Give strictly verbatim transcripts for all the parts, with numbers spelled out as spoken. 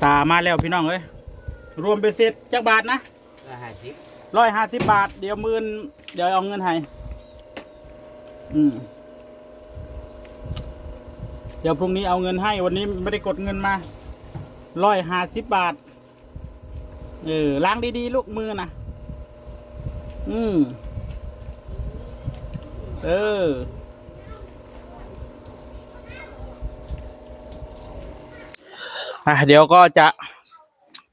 ตามาแล้วพี่น้องเอ้ย รวมเป็นเสร็จจักบาทนะ ร้อยห้าสิบ ร้อยห้าสิบบาท เดี๋ยวหมื่น เดี๋ยวเอาเงินให้ อืม เดี๋ยวพรุ่งนี้เอาเงินให้ วันนี้ไม่ได้กดเงินมา ร้อยห้าสิบบาท เออ ล้างดีๆ ลูกมือนะ อืม เออ อ่ะ เดี๋ยวก็จะ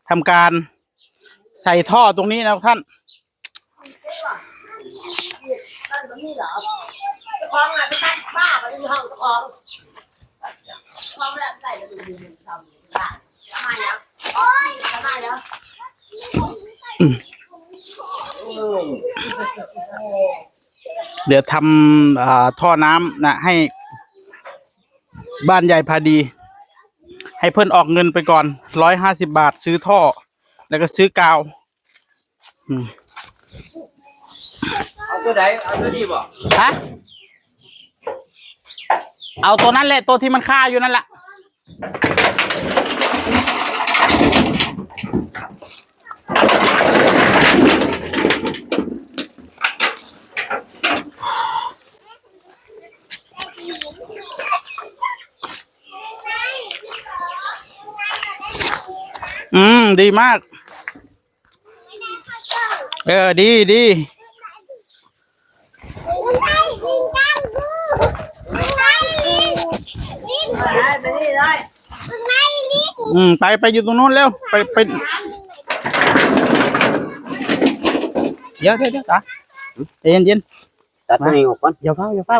ทำการใส่ท่อตรงนี้นะท่าน เดี๋ยวทำอ่าท่อน้ำนะ ให้บ้านยายพาดี ให้เพิ่นออกเงินไปก่อน ร้อยห้าสิบบาท ซื้อท่อ แล้วก็ซื้อกาว อืม เอาตัวใด เอาตัวนี้บ่ ฮะ เอาตัวนั้นแหละ ตัวที่มันคาอยู่นั่นแหละ อืม ดีมาก เออ ดี ดี อืม ไป ไปอยู่ตรงนู้นเร็ว ไป ไป เดี๋ยว เดี๋ยว เดี๋ยว ตา ใจเย็นๆ ตัดตัวนี้ออกก่อน อย่าเฝ้า อย่าเฝ้า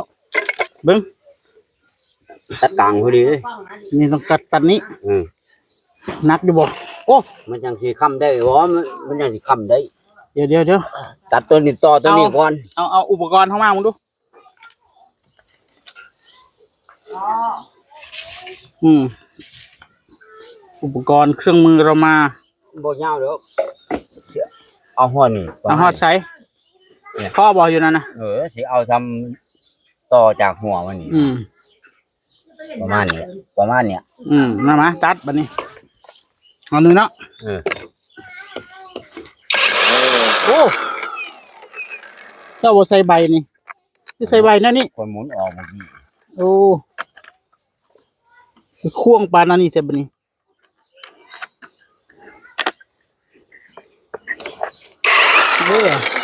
เบิ่ง ตัดกลางพอดีเลย นี่ต้องตัด ตัดนี้ อืม หนักอยู่บ่ โอ้ มันจังสิค้ำได้บ่ มัน มันจังสิค้ำได้ เดี๋ยว เดี๋ยว เดี๋ยว ตัดตัวนี้ต่อตัวนี้ก่อน เอา เอาอุปกรณ์เข้ามามึงดู อืม อุปกรณ์เครื่องมือเรามา บ่ยาวดอก เสีย เอาฮอดนี่ เอาฮอดใส เนี่ย ข้อบ่อยู่นั่นนะ เออ สิเอาทำต่อจากหัวมันนี่ อืม ประมาณนี้ ประมาณเนี้ย อืม มา มา ตัดบัดนี้ เอาหนึ่งเนาะ เออ โอ้ เจ้าบ่ใส่ใบนี่ คือใส่ใบนั่นนี่ คนหมุนออกเมื่อกี้ โอ้ คือข่วงปานนั้นนี่แท้บัดนี้ เด้อ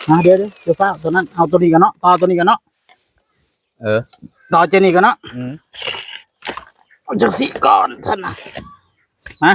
อ่ะ เดี๋ยว เดี๋ยว เดี๋ยวฟ้าตัวนั้น เอาตัวนี้กันเนาะ ต่อตัวนี้กันเนาะ เออ ต่อเจนี่กันเนาะ อืม เอาจังสิก่อนซั่นนะ มา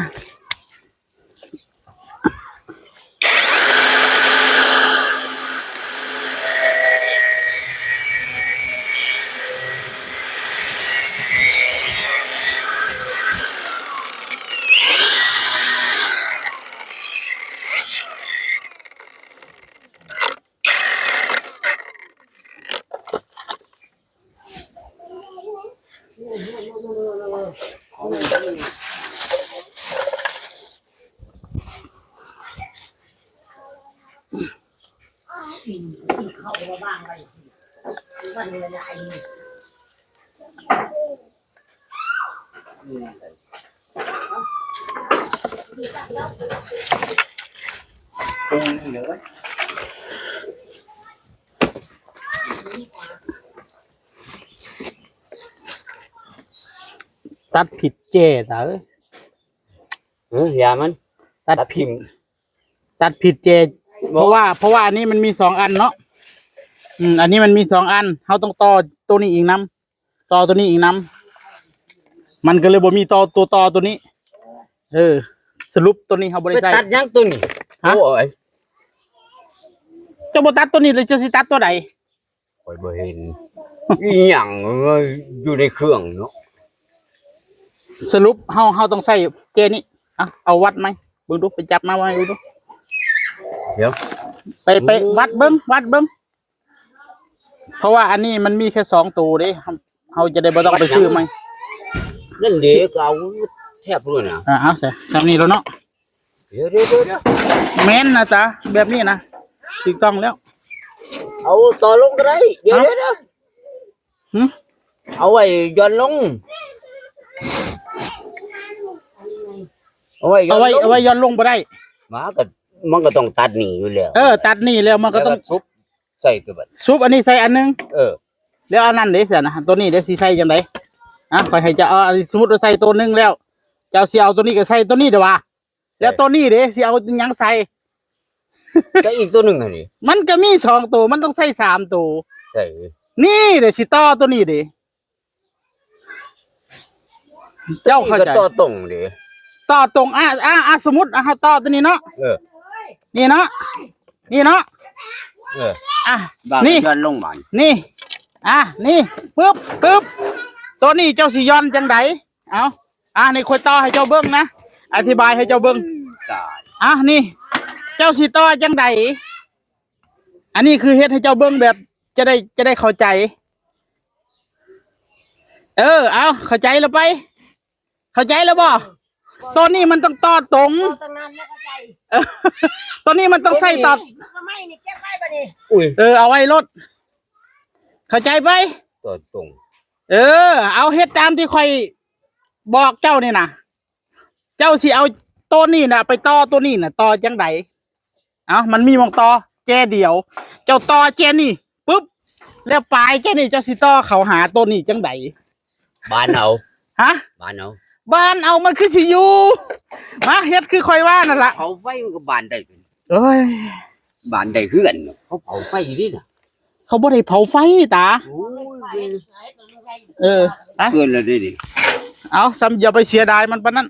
ตัดผิดเจ้าเอ้ย เออ อย่ามัน ตัด ตัด ผิด ทิ่ม ตัดผิดเจ้า บ่ เพราะว่า เพราะว่าอันนี้มันมีสองอันเนาะ อืม อันนี้มันมีสองอัน เฮาต้องต่อตัวนี้อีกนำ ต่อตัวนี้อีกนำ มันก็เลยบ่มีต่อ ตัวต่อตัวนี้ เออ สรุปตัวนี้เฮาบ่ได้ ไป ใส่ ตัดหยังตัวนี้ ฮะ โอ้ย เจ้าบ่ตัดตัวนี้เลย เจ้าสิตัดตัวใด ข้อยบ่เห็น อีหยังมันอยู่ในเครื่องเนาะ สรุปเฮา เฮาต้องใส่เจนี่ อ่ะ เอาวัดไหม เบิ่งดู ไปจับมาไว้ดู เดี๋ยว ไป ไป โอ้ วัดเบิ่ง วัดเบิ่ง เพราะว่าอันนี้มันมีแค่สองตัวเด้ เฮาจะได้บ่ต้องไปซื้อใหม่ นั่นเด้ก็เอาแทบเลยนะ อ่า เอาใส่ ทำนี่แล้วเนาะ เดี๋ยวเดี๋ยวเดี๋ยวเดี๋ยว แม่นนะจ๊ะ แบบนี้นะ ถูกต้องแล้ว เอาต่อลงก็ได้ เดี๋ยว เอ้า เดี๋ยวเดี๋ยว หึ เอาไว้หย่อนลง เอาไว้หย่อน เอาไว้ ลง เอาไว้หย่อนลงบ่ได้ มาก็ มันก็ต้องตัดนี่อยู่แล้ว เออ ตัดนี่แล้วมันก็ต้อง แล้วก็ซุบใส่ตัวบัด ซุบอันนี้ใส่อันหนึ่ง เออ แล้วอันนั้นเด้ซั่นนะ ตัวนี้เด้สิใส่จังได๋ อ่ะ ข้อยให้เจ้าเอา อันนี้สมมุติว่าใส่ตัวหนึ่งแล้ว เจ้าสิเอาตัวนี้ก็ใส่ตัวนี้เด้อวะ แล้วตัวนี้เด้สิเอาหยังใส่ ก็อีกตัวหนึ่งหั่นนี่ มันก็มีสองตัว มันต้องใส่สามตัว ใส่ นี่เด้สิต่อตัวนี้เด้ เจ้าเข้าใจ ก็ต่อตรงเด้ ต่อตรง อ่ะ อ่ะ อ่ะ สมมุติ อ่ะ เฮาต่อตัวนี้เนาะ เออ นี่เนาะ นี่เนาะ เออ อ่ะ บ่า นี่ หย่อนลงมา นี่ อ่ะ นี่ ปึ๊บ ปึ๊บ ตัวนี้เจ้าสิหย่อนจังใด เอา อ่ะ นี่ข้อยต่อให้เจ้าเบิ่งนะ อธิบายให้เจ้าเบิ่ง ตาย อ่ะ นี่ เจ้าสิต่อจังใด อันนี้คือเฮ็ดให้เจ้าเบิ่งแบบ จะได้ จะได้เข้าใจ เออ เอา เข้าใจแล้วไป เข้าใจแล้วบ่ ตัวนี้มันต้องต่อตรง ต่อตั้งนานแล้วเข้าใจ เออ ตัวนี้มันต้องใส่ต่อ ทำไมนี่เก็บไว้บัดนี้ อุ้ย เออ เอาไว้โลด เข้าใจไป ต่อตรง เออ เอาเฮ็ดตามที่ข้อยบอกเจ้านี่นะ เจ้าสิเอาตัวนี้น่ะ ไปต่อตัวนี้น่ะ ต่อจังใด เอ้า มันมีหม่องต่อ แจเดียว เจ้าต่อแจนี่ ปึ๊บ แล้วปลายแจนี่เจ้าสิต่อเข้าหาตัวนี้จังใด บานเอา ฮะ บานเอา บานเอา มันคือสิอยู่ มา เฮ็ดคือข้อยว่านั่นล่ะ เผาไฟมันก็บานได้เป็น โอ้ย บานได้เฮือน เขาเผาไฟนี่น่ะ เขาบ่ได้เผาไฟตา โอ้ย เออ อะ เกินแล้วเด้นี่ เอา ซ้ำอย่าไปเสียดายมันปานนั้น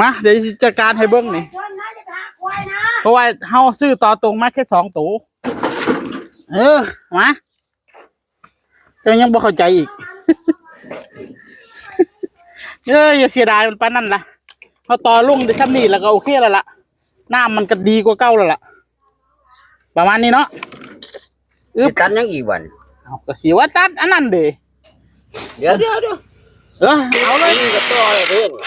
มา เดี๋ยวสิจัดการให้เบิ่งนี่ เพราะว่าเฮาซื้อต่อตรงมาแค่สองตัว เออ มา เจ้ายังบ่เข้าใจอีก เอ้ย อย่าเสียดายมันปานนั้นล่ะ เฮาต่อลงได้ซ้ำนี่แล้วก็โอเคแล้วล่ะ น้ำมันก็ดีกว่าเก่าแล้วล่ะ ประมาณนี้เนาะ อึ๊บ สิตัดหยังอีกบัดนี้ เอา ก็สิว่าตัดอันนั้นเด้ เดี๋ยว เดี๋ยว เดี๋ยว เออ เอาเลย นี่ก็ต่อเลยเด้นี่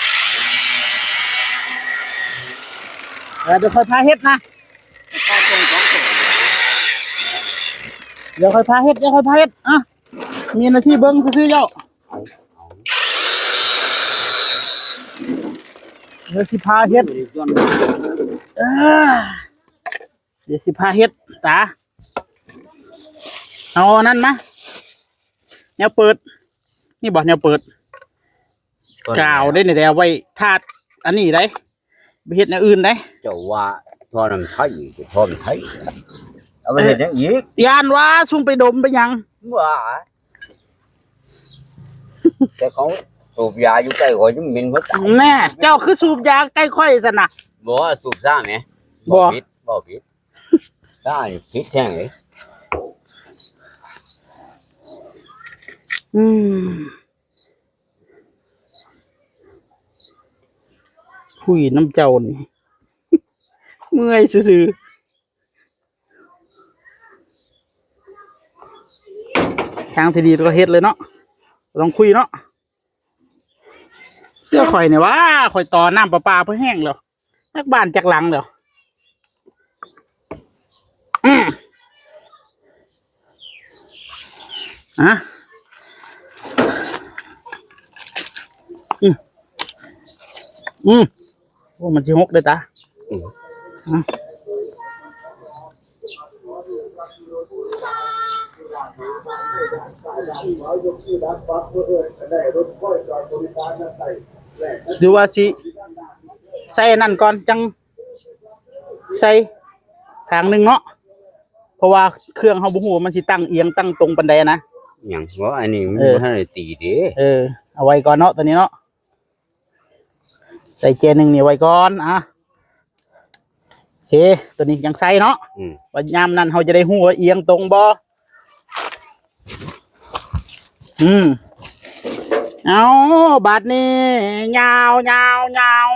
เออ เดี๋ยวค่อยพาเฮ็ดนะ เดี๋ยวค่อยพาเฮ็ด เดี๋ยวค่อยพาเฮ็ด อ่ะ มีหน้าที่เบิ่งซื่อๆ เจ้า เดี๋ยวสิพาเฮ็ด เออ เดี๋ยวสิพาเฮ็ด ตา เอาอันนั้นมา แนวเปิด นี่บ่แนวเปิด กาวได้นี่แหละ ไว้ทาดอันนี้ได้ ไปเฮ็ดแนวอื่นได้ เจ้าว่าท่อน้ำไทย ท่อน้ำไทย เอาไปเฮ็ดหยังอีก ย่านว่าซุ่มไปดมไปหยัง ว่า แต่เขาสูบยาอยู่ใกล้ข้อยยังเหม็นหัวใจ แน่ เจ้าคือสูบยาใกล้ข้อยซั่นน่ะ บ่สูบซ่าแหม บ่ บ่ผิด บ่ผิด ซ่านี่ผิดแท้งเลย อืม คุยน้ำเจ้านี่ เมื่อยซื่อๆ ทางที่ดีก็เฮ็ดเลยเนาะ ต้องคุยเนาะ เสื้อข่อยเนี่ยว่า ข่อยต่อน้ำประปาเพื่อแห้งแล้ว จักบ้านจักหลังแล้ว อืม อ่ะ อืม อืม โอ้ มันสิหกเด้อตา อืม อืม หรือว่าสิใส่นั่นก่อน จังใส่ทางหนึ่งเนาะ เพราะว่าเครื่องเฮาบ่ฮู้ว่ามันสิตั้งเอียงตั้งตรงปานใดนะ หยัง เพราะอันนี้มัน เออ บ่ทันได้ตีเด้ เออ เอาไว้ก่อนเนาะ ตัวนี้เนาะ ใส่เกียร์หนึ่งนี่ไว้ก่อน อ่ะ โอเค ตัวนี้ยังใส่เนาะ อืม ว่ายามนั้นเฮาจะได้ฮู้ว่าเอียงตรงบ่ อืม เอา บาดนี้ ยาว ยาว ยาว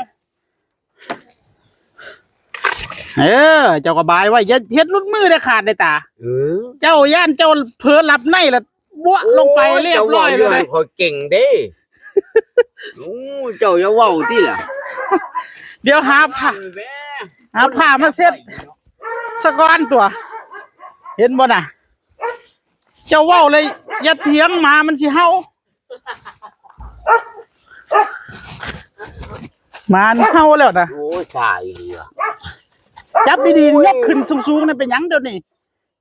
เออ เจ้าก็บายไว้ อย่าเฮ็ดหลุดมือเด้อ ขาดเด้อตา เออ เจ้าย่านเจ้าเผลอหลับในละบวะลงไปเรียบร้อยเลย เจ้าว่าอยู่ให้ข้อยเก่งเด้ โอ้ เจ้าอย่าเว้าติล่ะ เดี๋ยวหาผ้า แม่ หาผ้ามาเช็ด สะก่อนตัว เห็นบ่น่ะ เจ้าเว้าเลย อย่าเถียง หมามันสิเห่า หมามันเห่าแล้วนะ โอ้ย สายอีหลีว่ะ จับดีๆ ยกขึ้นสูงๆ นั่นเป็นหยังเดี๋ยวนี้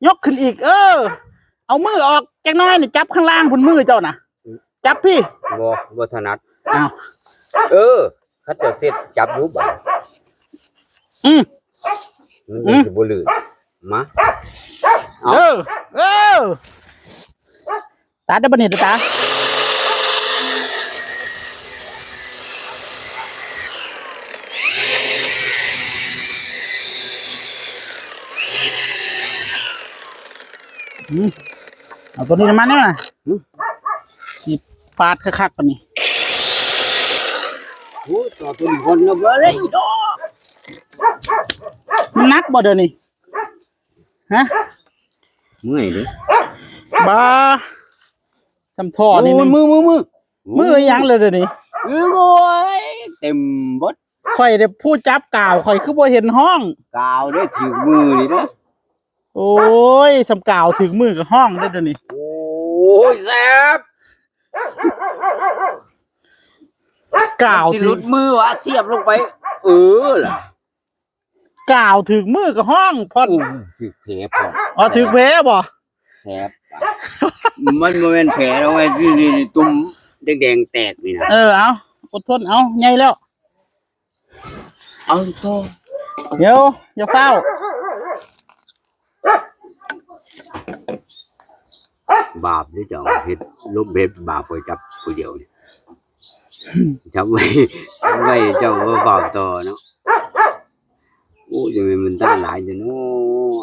ยกขึ้นอีก เออ เอามือออกจักหน่อยนี่ จับข้างล่างพุ้น มือเจ้านะ จับพี่ บ่ บ่ถนัด อ้าว เออ เขาเจ้าเช็ดจับอยู่บัด อืม มัน อืม สิบ่ลื่น มา เอา เออ เออ ตัดได้ปะเนี่ยตา อืม เอาตัวนี้น้ำมันนี่มา อืม สิปาดคักๆ ปะนี่ โอ้ย ต่อตัวนี้คนละบ่ได้ดอก มันหนักบ่เดี๋ยวนี้ ฮะ เมื่อยเด้ บ่า สำท่อนี่ โอ้ย นี่ มือ มือ มือ มืออีหยังเลยเดี๋ยวนี้ เอ้ย โอ้ย เต็มเบิด ข่อยเด้ผู้จับกาว ข่อยคือบ่เห็นฮ้อง กาวเด้ถืกมือนี่เด้ โอ้ย สำกาวถืกมือก็ฮ้องเด้เดี๋ยวนี้ โอ้ย แสบ กาว สิ ถื หลุ ก ดมือวะ เสียบลงไป เออล่ะ กาวถืกมือก็ฮ้องพ่อน โอ้ย ถืกแผลพ่อน อ๋อ ถืกแผลบ่ แสบ มันบ่แม่นแผลดอกไอ้ที่นี่ นี่ ตุ่มแดงๆ แตกนี่นะ เออ เอา อดทน เอา ใหญ่แล้ว เอาต่อ เดี๋ยว อย่าฟ้าว บาปเด้เจ้า เฮ็ดลบเฮ็ดบาปไปจับผู้เดียวนี่ จับไว้ จับไว้เจ้าบ่บาปต่อเนาะ โอ้ย จะเป็นมันตั้งหลายเด้อเนาะ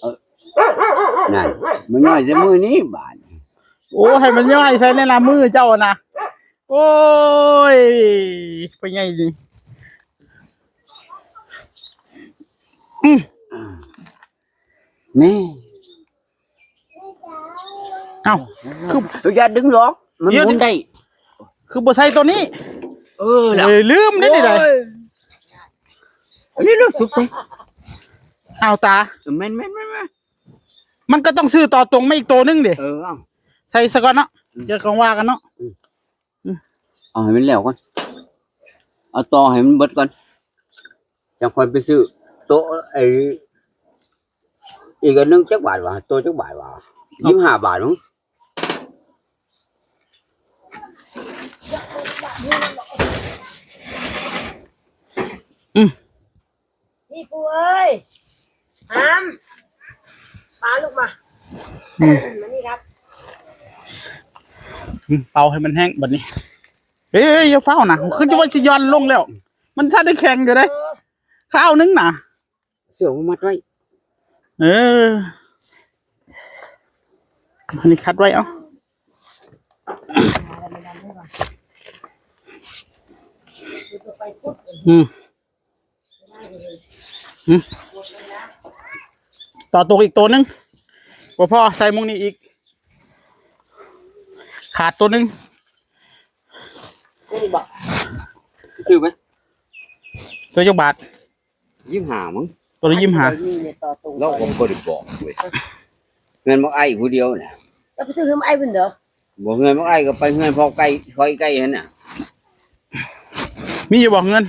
เออ นั่น มันย่อยใส่มือนี้บาดนี่ โอ้ ให้มันย่อยใส่ในหน้ามือเจ้านะ โอ้ย ไปไงนี่ อืม นี่ เอ้า คือ เออ อย่าดึงหรอก มัน เดี๋ยว หมุนได้ คือบ่ใส่ตัวนี้ เออล่ะ เอ้ย ลืมได้นี่ได๋ โอ้ย อันนี้เราสุบใส่ เอาตา เออ แม่นๆๆๆ มันก็ต้องซื้อต่อตรงมาอีกตัวหนึ่งดิ เออ เอา ใส่ซะก่อนเนาะ อืม เดี๋ยวค่อยว่ากันเนาะ อืม อืม เอาให้มันแล้วก่อน เอาต่อให้มันเบิดก่อน จั่งค่อยไปซื้อโต๊ะไอ้ อีกอันหนึ่งจักบาทวะ โต๊ะจักบาทวะ เอา ยี่สิบห้าบาทมั้ง อืม นี่ปู่เอ้ย หาม มาลูกมา อืม มานี่ครับ อืม เป่าให้มันแห้งบัดนี้ เอ้ย อย่าฟ้าวนะ คือจะว่าสิหย่อนลงแล้ว มันทันได้แข็งอยู่เด้ เออ คราวหนึ่งนะ เสื้อมันมัดไว้ เออ อันนี้คัดไว้ เอ้า อืม อืม ต่อตัวอีกตัวหนึ่ง บ่พอ ใส่หม่องนี้อีก ขาดตัวหนึ่ง ซื้อไหม ตัวจักบาท ยี่สิบห้ามั้ง ตัวละยี่สิบห้า มีเนี่ยต่อตรง เราก็บ่ได้บอกเว้ย เงินบักไอ้ผู้เดียวน่ะ แล้วไปซื้อให้ไอ้เพิ่นเด้อ บ่ เงินบักไอ้ก็ไปเงินพ่อไก่ คอยไก่หั่นน่ะ มีอยู่บ่เงิน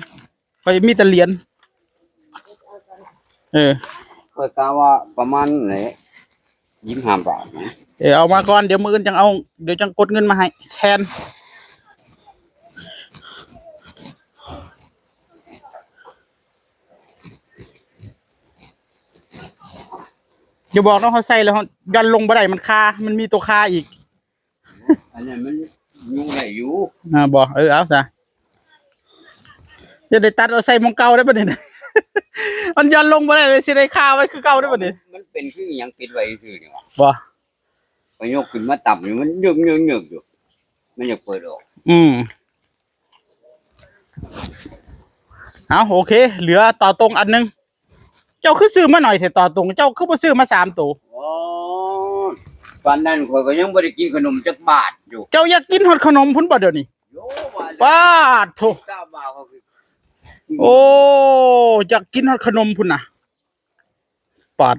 ข้อยมีแต่เหรียญ เออ ข้อยกะว่าประมาณไหน ยี่สิบห้าบาทนะ เออ เอามาก่อน เดี๋ยวมื้ออื่นจั่งเอา เดี๋ยวจั่งกดเงินมาให้แทน อย่าบอกนะ เขาใส่แล้วเขาหย่อนลงบ่ได้ มันคา มันมีตัวคาอีก อันนั้นมันยุงได้อยู่ อ่า บ่ เออ เอาซะ จะได้ตัดเอาใส่หม่องเก่าได้ปะเนี่ย มันหย่อนลงบ่ได้เลย สิได้คาไว้คือเก่าได้ปะเนี่ย มันเป็นคือหยังปิดไว้ซื่อนี่หว่า บ่ พอยกขึ้นมาต่ำนี่มันเยิกๆๆอยู่ มันอยากเปิดออก อืม เอา โอเค เหลือต่อตรงอันหนึ่ง เจ้าคือซื้อมาหน่อยแท้ ต่อตรง เจ้าคือบ่ซื้อมาสามตัว อ๋อ ปานนั้นข้อยก็ยังบ่ได้กินขนมจักบาทอยู่ เจ้าอยากกินฮอดขนมพุ้นบ่เดี๋ยวนี้ โยว่าแล้ว ปาดโถ ทราบว่าเขาคือ โอ้อยากกินฮอดขนมพุ้นนะปาด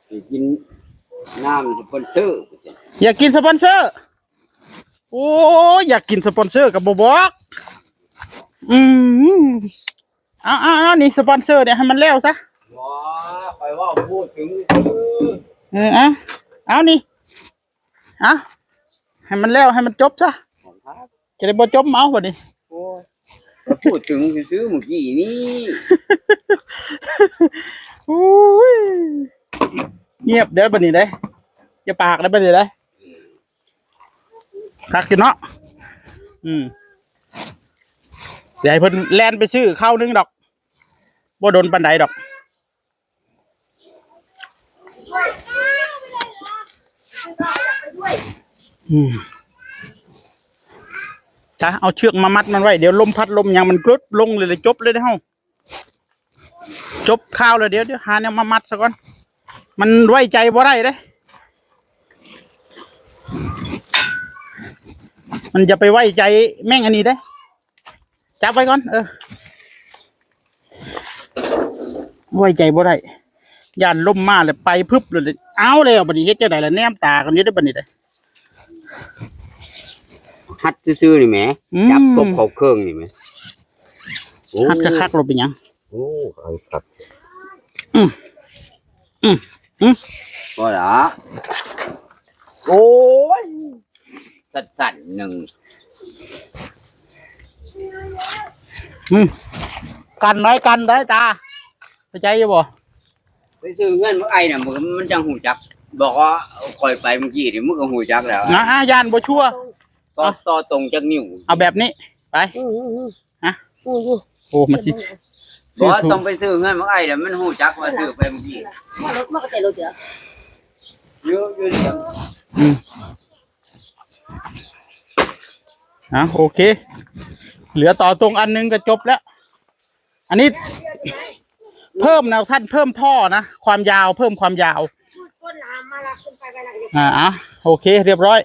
สิกินน้ำสปอนเซอร์ อยากกินสปอนเซอร์ โอ้อยากกินสปอนเซอร์กับบ่บอก อืมเอาเอาเอานี่สปอนเซอร์เนี่ยให้มันแล้วซะ ว้าไปว่าพูดถึง เออเอาเอานี่เอาให้มันแล้วให้มันจบซะ ของครับ จะได้บ่จบเอาบัดนี้ โอ้ยก็พูดถึงซื้อๆเมื่อกี้นี่ อุ้ยเงียบเด้อบัดนี้เด้ออย่าปากเด้อบัดนี้เด้อคักอยู่เนาะอืมเดี๋ยวให้เพิ่นแล่นไปซื้อข้าวนึงดอกบ่โดนปานใดดอก อืมจ้ะเอาเชือกมามัดมันไว้ เดี๋ยวลมพัดลมหยังมันกรึดลงเลยเลยจบเลยเด้อเฮาจบข่าวเลยเดี๋ยวเดี๋ยวหาแนวมามัดซะก่อน มันไว้ใจบ่ได้เด้ มันจะไปไว้ใจแม่งอันนี้เด้ จับไว้ก่อน เออ ไว้ใจบ่ได้ ย่านลมมาแล้วไปพึบเลย เอาแล้วบัดนี้เฮ็ดจังได๋ล่ะ แนมตากันอยู่เด้อบัดนี้เด้อ หัดซื่อๆนี่แหม อืม จับทบเขาเครื่องนี่แหมโอ้ หัดคักๆเราเป็นหยัง โอ้เอาครับ อืมอืมอืม พอละโอ้ย สั่นๆหนึ่ง อืมกันไว้กันไว้ตาเข้าใจอยู่บ่ ไปซื้อเงินมาไอ้น่ะมันมันจังหูจัก บอกว่าคอยไปเมื่อกี้นี่มันก็หูจักแล้ว นะอ่ะย่านบ่ชัวร์ ต่อต่อตรงจักนิ้ว เอาแบบนี้ ไป อืมอืมอืม ฮะ อืมอยู่ โอ้มันสิ บอกว่าต้องไปซื้อเงินมาไอ้น่ะมันหูจักว่าซื้อไปเมื่อกี้ มารถมากระเตะรถเดี๋ยว เยอะอยู่เดียว อืมอ่ะโอเค เหลือต่อตรงอันนึงก็จบแล้ว อันนี้ เพิ่มนะท่านเพิ่มท่อนะ ความยาวเพิ่มความยาว ก้นหามมาละขึ้นไปไปละ อ่าอ่ะโอเค เรียบร้อย